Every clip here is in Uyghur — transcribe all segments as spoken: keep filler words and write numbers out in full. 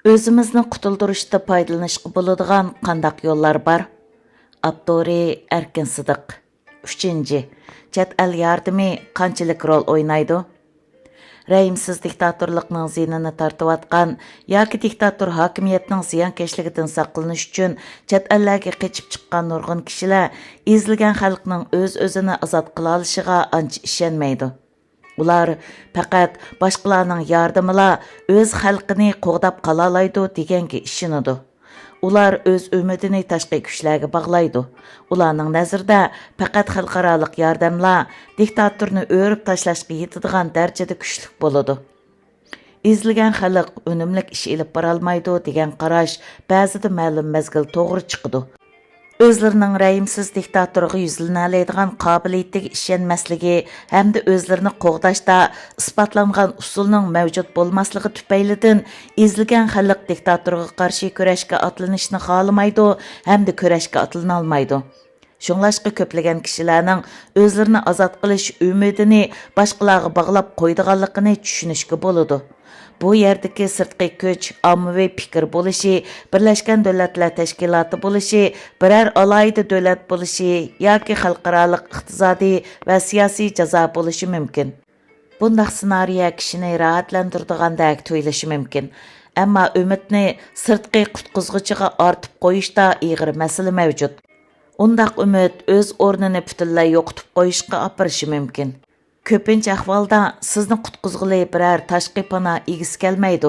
ئۆزىمىزنى قۇتۇلدۇرۇشتا پايدىلىنىشقا بولىدىغان قانداق يوللار بار؟ ئاپتورى: ئەركىن سىدىق. ئۈچىنچى، چەت ئەل ياردىمى قانچىلىك رول ئوينايدۇ؟ رەھىمسىز دىكتاتورلۇقنىڭ زىيىنىنى تارتىۋاتقان ياكى دىكتاتور ھاكىمىيەتنىڭ زىيانكەشلىكىدىن ساقلىنىش ئۈچۈن چەت ئەللەرگە قېچىپ چىققان نۇرغۇن كىشىلەر ئېزىلگەن خەلقنىڭ ئۆز-ئۆزىنى ئازاد قىلالىشىغا ئانچە ئىشەنمەيدۇ. ئۇلار پەقەت باشقىلارنىڭ ياردىمىلا ئۆز خەلقىنى قوغداپ قالالايدۇ دېگەنگە ئىشىنىدۇ. ئۇلار ئۆز ئۈمىدىنى تاشقى كۈچلەرگە باغلايدۇ. ئۇلارنىڭ نەزىرىدە پەقەت خەلقئارالىق ياردەملا دىكتاتورنى ئۆرۈپ تاشلاشقا يېتىدىغان دەرىجىدە كۈچلۈك بولىدۇ. ئېزىلگەن خەلق ئۈنۈملۈك ئىش ئېلىپ بارالمايدۇ دېگەن قاراش بەزىدە مەلۇم مەزگىل توغرا چىقىدۇ. ئۆزلىرىنىڭ رەھىمسىز دىكتاتورغا يۈزلىنەلەيدىغان قابىلىيىتىگە ئىشەنمەسلىكى ھەمدە ئۆزلىرىنى قوغداشتا ئىسپاتلانغان ئۇسۇلنىڭ مەۋجۇت بولماسلىقى تۈپەيلىدىن، ئېزىلگەن خەلق دىكتاتورغا قارشى كۈرەشكە ئاتلىنىشنى خالىمايدۇ ھەمدە كۈرەشكە ئاتلىنالمايدۇ. شۇڭلاشقا كۆپلىگەن كىشىلەرنىڭ ئۆزلىرىنى ئازاد قىلىش ئۈمىدىنى باشقىلارغا باغلاپ قويىدىغانلىقىنى چۈشىنىشكە بولىدۇ. بۇ يەردىكى سىرتقى كۈچ، ئاممىۋى پىكىر بولۇشى، بىرلەشكەن دۆلەتلەر تەشكىلاتى بولۇشى، بىرەر ئالاھىدە دۆلەت بولۇشى ياكى خەلقئارالىق ئىقتىسادىي ۋە سىياسىي جازا بولۇشى مۇمكىن. بۇنداق سېنارىيە كىشىنى راھەتلەندۈرىدىغاندەك تۇيۇلۇشى مۇمكىن، ئەمما ئۈمىدنى سىرتقى قۇتقۇزغۇچىغا ئارتىپ قويۇشتا ئېغىر مەسىلە مەۋجۇت. ئۇنداق ئۈمىد ئۆز ئورنىنى پۈتۈنلەي يوقىتىپ قويۇشقا ئاپىرىشى مۇمكىن. كۆپىنچە ئەھۋالدا سىزنى قۇتقۇزغىلى بىرەر تاشقى پانا ئىگىسى كەلمەيدۇ.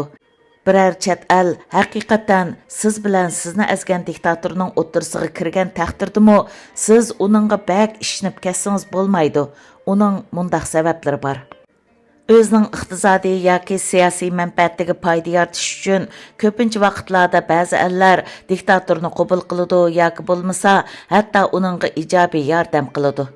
بىرەر چەت ئەل ھەقىقەتەن سىز بىلەن سىزنى ئەزگەن دىكتاتورنىڭ ئوتتۇرىسىغا كىرگەن تەقدىردىمۇ، سىز ئۇنىڭغا بەك ئىشىنىپ كەتسىڭىز بولمايدۇ. ئۇنىڭ مۇنداق سەۋەبلىرى بار. ئۆزىنىڭ ئىقتىسادىي ياكى سىياسىي مەنپەئەتىگە پايدا يارىتىش ئۈچۈن، كۆپىنچە ۋاقىتلاردا بەزى ئەللەر دىكتاتورنى قوبۇل قىلىدۇ ياكى بولمىسا، ھەتتا ئۇنىڭغا ئىجابىي ياردەم قىلىدۇ.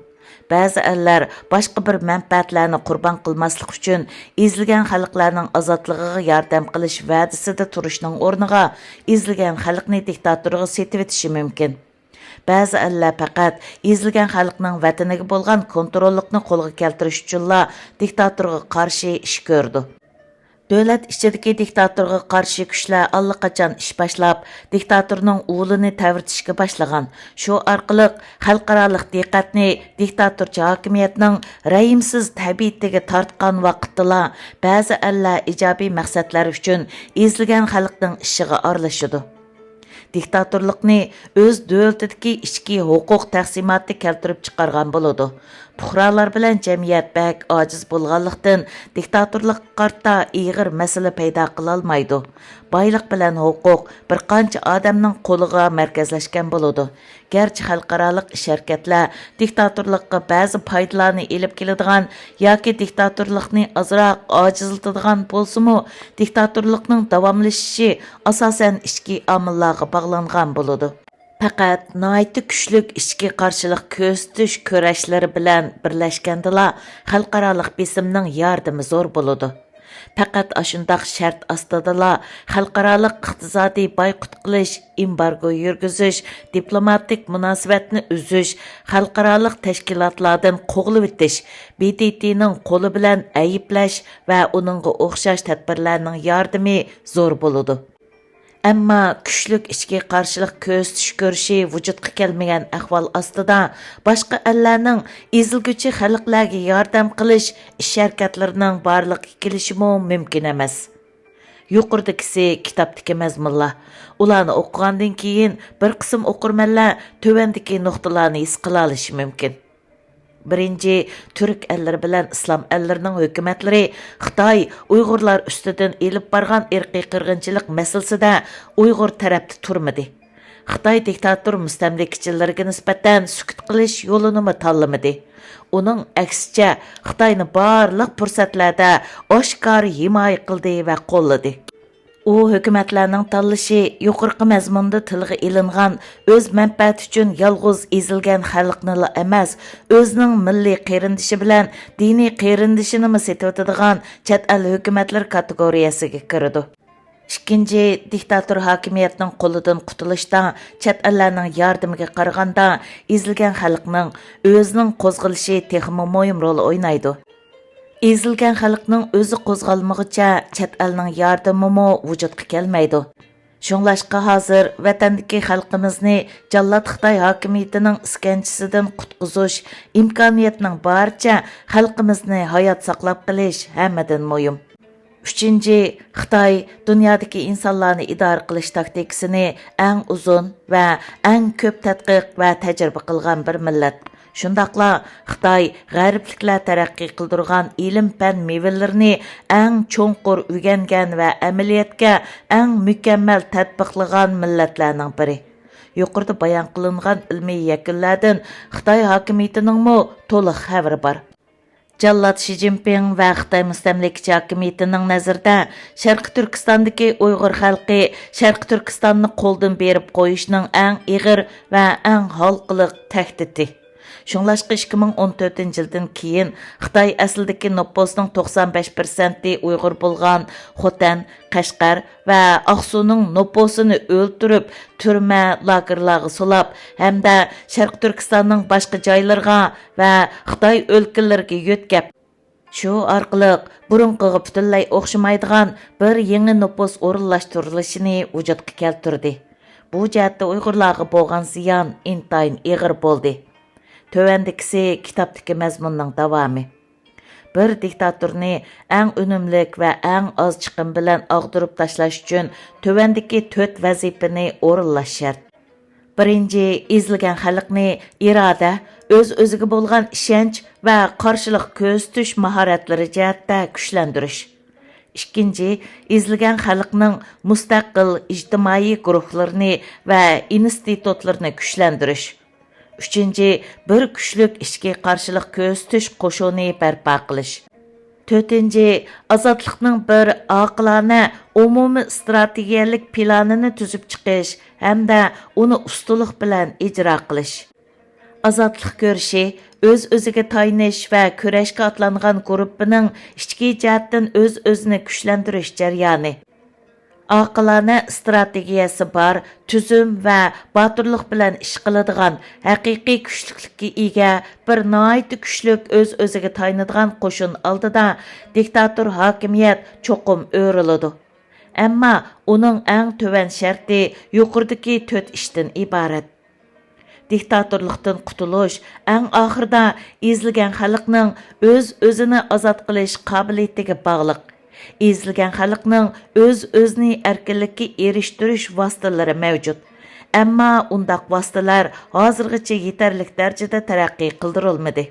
بەزى ئەللەر باشقا بىر مەنپەئەتلەرنى قۇربان قىلماسلىق ئۈچۈن، ئېزىلگەن خەلقلەرنىڭ ئازادلىقىغا ياردەم قىلىش ۋەدىسىدە تۇرۇشنىڭ ئورنىغا، ئېزىلگەن خەلقنى دىكتاتورغا سېتىۋېتىشى مۇمكىن. بەزى ئەللەر پەقەت ئېزىلگەن خەلقنىڭ ۋەتىنىگە بولغان كونتروللۇقنى قولغا كەلتۈرۈش ئۈچۈنلا دىكتاتورغا قارشى ئىش كۆرىدۇ. دۆلەت ئىچىدىكى دىكتاتورغا قارشى كۈچلەر ئاللىقاچان ئىش باشلاپ، دىكتاتورنىڭ ئۇلىنى تەۋرىتىشكە باشلىغان. شۇ ئارقىلىق خەلقئارالىق دىققەتنى دىكتاتورچە ھاكىمىيەتنىڭ رەھىمسىز تەبىئىتىگە تارتقان ۋاقىتتىلا، بەزى ئەللەر ئىجابىي مەقسەتلەر ئۈچۈن ئېزىلگەن خەلقنىڭ ئىشىغا ئارىلىشىدۇ. دىكتاتورلۇقنى ئۆز دۆلىتىدىكى ئىچكى ھوقۇق تەقسىماتى كەلتۈرۈپ چىقارغان بولىدۇ. پۇقرالار بىلەن جەمئىيەت بەك ئاجىز بولغانلىقتىن، دىكتاتورلۇققا قارىتا ئېغىر مەسىلە پەيدا قىلالمايدۇ. بايلىق بىلەن ھوقۇق بىر قانچە ئادەمنىڭ قولىغا مەركەزلەشكەن بولىدۇ. گەرچە خەلقئارالىق ئىش-ھەرىكەتلەر دىكتاتورلۇققا بەزى پايدىلارنى ئېلىپ كېلىدىغان ياكى دىكتاتورلۇقنى ئازراق ئاجىزلىتىدىغان بولسىمۇ، دىكتاتورلۇقنىڭ داۋاملىشىشى ئاساسەن ئىچكى ئامىللارغا باغلانغان بولىدۇ. پەقەت ناھايىتى كۈچلۈك ئىچكى قارشىلىق كۆرسىتىش كۈرەشلىرى بىلەن بىرلەشكەندىلا، خەلقئارالىق بېسىمنىڭ ياردىمى زور بولىدۇ. پەقەت ئاشۇنداق شەرت ئاستىدىلا خەلقئارالىق ئىقتىسادىي بايقۇت قىلىش، ئېمبارگو يۈرگۈزۈش، دىپلوماتىك مۇناسىۋەتنى ئۈزۈش، خەلقئارالىق تەشكىلاتلاردىن قوغلىۋېتىش، ب د ت نىڭ قولى بىلەن ئەيىبلەش ۋە ئۇنىڭغا ئوخشاش تەدبىرلەرنىڭ ياردىمى زور بولىدۇ. ئەمما كۈچلۈك ئىچكى قارشىلىق كۆرسىتىش كۈرىشى ۋۇجۇدقا كەلمىگەن ئەھۋال ئاستىدا، باشقا ئەللەرنىڭ ئېزىلگۈچى خەلقلەرگە ياردەم قىلىش ئىش-ھەرىكەتلىرىنىڭ بارلىققا كېلىشىمۇ مۇمكىن ئەمەس. يۇقىرىدىكىسى كىتابتىكى مەزمۇنلار. ئۇلارنى ئوقۇغاندىن كېيىن، بىر قىسىم ئوقۇرمەنلەر تۆۋەندىكى نۇقتىلارنى ھېس قىلالىشى مۇمكىن. بىرىنچى، تۈرك ئەللىرى بىلەن ئىسلام ئەللىرىنىڭ ھۆكۈمەتلىرى خىتاي ئۇيغۇرلار ئۈستىدىن ئېلىپ بارغان ئىرقىي قىرغىنچىلىق مەسىلىسىدە ئۇيغۇر تەرەپتە تۇرمىدى. خىتاي دىكتاتور مۇستەملىكىچىلىرىگە نىسبەتەن سۈكۈت قىلىش يولىنىمۇ تاللىمىدى. ئۇنىڭ ئەكسىچە، خىتاينى بارلىق پۇرسەتلەردە ئاشكارا ھىمايە قىلدى ۋە قوللىدى. ئۇ ھۆكۈمەتلەرنىڭ تاللىشى يۇقىرىقى مەزمۇندا تىلغا ئېلىنغان ئۆز مەنپەئەتى ئۈچۈن يالغۇز ئېزىلگەن خەلقنىلا ئەمەس، ئۆزىنىڭ مىللىي قېرىندىشى بىلەن دىنىي قېرىندىشىنىمۇ سېتىۋېتىدىغان چەت ئەل ھۆكۈمەتلىرى كاتېگورىيەسىگە كىرىدۇ. ئىككىنچى، دىكتاتور ھاكىمىيەتنىڭ قولىدىن قۇتۇلۇشتا چەت ئەللەرنىڭ ياردىمىگە قارىغاندا، ئېزىلگەن خەلقنىڭ ئۆزىنىڭ قوزغىلىشى تېخىمۇ مۇھىم رول ئوينايدۇ. ئېزىلگەن خەلقنىڭ ئۆزى قوزغالمىغۇچە، چەت ئەلنىڭ ياردىمىمۇ ۋۇجۇدقا كەلمەيدۇ. شۇڭلاشقا ھازىر ۋەتەندىكى خەلقىمىزنى جاللات خىتاي ھاكىمىيىتىنىڭ ئىسكەنجىسىدىن قۇتقۇزۇش، ئىمكانىيەتنىڭ بارىچە خەلقىمىزنى ھايات ساقلاپ قېلىش ھەممىدىن مۇھىم. ئۈچىنچى، خىتاي دۇنيادىكى ئىنسانلارنى ئىدارە قىلىش تاكتىكىسىنى ئەڭ ئۇزۇن ۋە ئەڭ كۆپ تەتقىق ۋە تەجرىبە قىلغان بىر مىللەت. شۇنداقلا خىتاي غەربلىكلەر تەرەققىي قىلدۇرغان ئىلىم-پەن مېۋىلىرىنى ئەڭ چوڭقۇر ئۆگەنگەن ۋە ئەمەلىيەتكە ئەڭ مۇكەممەل تەتبىقلىغان مىللەتلەرنىڭ بىرى. يۇقىرىدا بايان قىلىنغان ئىلمىي يەكۈنلەردىن خىتاي ھاكىمىيىتىنىڭمۇ تولۇق خەۋىرى بار. جاللات شى جىنپىڭ ۋە خىتاي مۇستەملىكىچى ھاكىمىيىتىنىڭ نەزىرىدە، شەرقىي تۈركىستاندىكى ئۇيغۇر خەلقى شەرقىي تۈركىستاننى قولدىن بېرىپ قويۇشنىڭ ئەڭ ئېغىر ۋە ئەڭ ھالقىلىق تەھدىتى. شۇڭلاشقا، ئىككى مىڭ ئون تۆتىنچى يىلدىن كېيىن خىتاي ئەسلىدىكى نوپۇسنىڭ توقسان بەش پىرسەنتى ئۇيغۇر بولغان خوتەن، قەشقەر ۋە ئاقسۇنىڭ نوپۇسىنى ئۆلتۈرۈپ، تۈرمە، لاگېرلارغا سولاپ ھەمدە شەرقىي تۈركىستاننىڭ باشقا جايلىرىغا ۋە خىتاي ئۆلكىلىرىگە يۆتكەپ، شۇ ئارقىلىق بۇرۇنقىغا پۈتۈنلەي ئوخشىمايدىغان بىر يېڭى نوپۇس ئورۇنلاشتۇرۇلۇشىنى ۋۇجۇدقا كەلتۈردى. بۇ جەھەتتە ئۇيغۇرلارغا بولغان زىيان ئىنتايىن ئېغىر بولدى. تۆۋەندىكىسى كىتابتىكى مەزمۇننىڭ داۋامى. بىر دىكتاتورنى ئەڭ ئۈنۈملۈك ۋە ئەڭ ئاز چىقىم بىلەن ئاغدۇرۇپ تاشلاش ئۈچۈن تۆۋەندىكى تۆت ۋەزىپىنى ئورۇنلاش شەرت. بىرىنچى، ئېزىلگەن خەلقنى ئىرادە، ئۆز-ئۆزىگە بولغان ئىشەنچ ۋە قارشىلىق كۆرسىتىش ماھارەتلىرى جەھەتتە كۈچلەندۈرۈش. ئىككىنچى، ئېزىلگەن خەلقنىڭ مۇستەقىل ئىجتىمائىي گۇرۇھلىرىنى ۋە ئىنستىتۇتلىرىنى كۈچلەندۈرۈش. ئۈچىنچى، بىر كۈچلۈك ئىچكى قارشىلىق كۆرسىتىش قوشۇنى بەرپا قىلىش. تۆتىنچى، ئازادلىقنىڭ بىر ئاقىلانە ئومۇمىي ئىستراتېگىيەلىك پىلانىنى تۈزۈپ چىقىش ھەمدە ئۇنى ئۇستىلىق بىلەن ئىجرا قىلىش. ئازادلىق كۈرىشى، ئۆز-ئۆزىگە تايىنىش ۋە كۈرەشكە ئاتلانغان گۇرۇپپىنىڭ ئىچكى جەھەتتىن ئۆز-ئۆزىنى كۈچلەندۈرۈش جەريانى. ئاقىلانە ئىستراتېگىيەسى بار، تۈزۈم ۋە باتۇرلۇق بىلەن ئىش قىلىدىغان، ھەقىقىي كۈچلۈكلۈككە ئىگە، بىر ناھايىتى كۈچلۈك ئۆز-ئۆزىگە تايىنىدىغان قوشۇن ئالدىدا دىكتاتور ھاكىمىيەت چوقۇم ئۆرۈلىدۇ. ئەمما ئۇنىڭ ئەڭ تۆۋەن شەرتى يۇقىرىدىكى تۆت ئىشتىن ئىبارەت. دىكتاتورلۇقتىن قۇتۇلۇش ئەڭ ئاخىرىدا ئېزىلگەن خەلقنىڭ ئۆز-ئۆزىنى ئازاد قىلىش قابىلىيىتىگە باغلىق. ئېزىلگەن خەلقنىڭ ئۆز-ئۆزىنى ئەركىنلىككە ئېرىشتۈرۈش ۋاسىتىلىرى مەۋجۇت. ئەمما ئۇنداق ۋاسىتىلەر ھازىرغىچە يېتەرلىك دەرىجىدە تەرەققىي قىلدۇرۇلمىدى.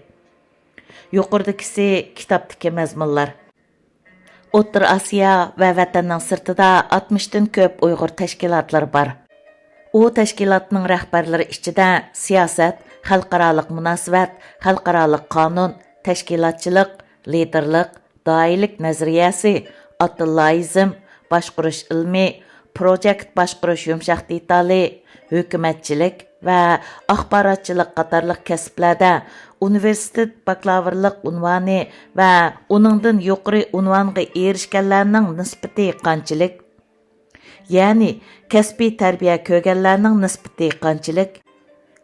يۇقىرىدىكىسى كىتابتىكى مەزمۇنلار. ئوتتۇرا ئاسىيا ۋە ۋەتەننىڭ سىرتىدا ئاتمىشتىن كۆپ ئۇيغۇر تەشكىلاتلىرى بار. ئۇ تەشكىلاتنىڭ رەھبەرلىرى ئىچىدە سىياسەت، خەلقئارالىق مۇناسىۋەت، خەلقئارالىق قانۇن، تەشكىلاتچىلىق، لىدېرلىق، دائىرىلىك نەزەرىيەسى، ئاتىللايىزم، باشقۇرۇش ئىلمى، پروجېكت باشقۇرۇش يۇمشاق دېتالى، ھۆكۈمەتچىلىك ۋە ئاخباراتچىلىق قاتارلىق كەسىپلەردە ئۇنىۋېرسىتېت باكلاۋۇرلۇق ئۇنۋانى ۋە ئۇنىڭدىن يۇقىرى ئۇنۋانغا ئېرىشكەنلەرنىڭ نىسبىتى قانچىلىك؟ يەنى كەسپىي تەربىيە كۆرگەنلەرنىڭ نىسبىتى قانچىلىك؟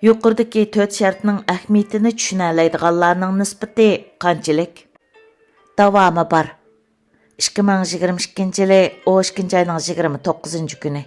يۇقىرىدىكى تۆت شەرتنىڭ ئەھمىيىتىنى چۈشىنەلەيدىغانلارنىڭ نىسبىتى قانچىلىك؟ داۋامى بار. ئىككى مىڭ يىگىرمە ئىككىنچى يىلى ئون ئىككىنچى ئاينىڭ يىگىرمە توققۇزىنچى كۈنى.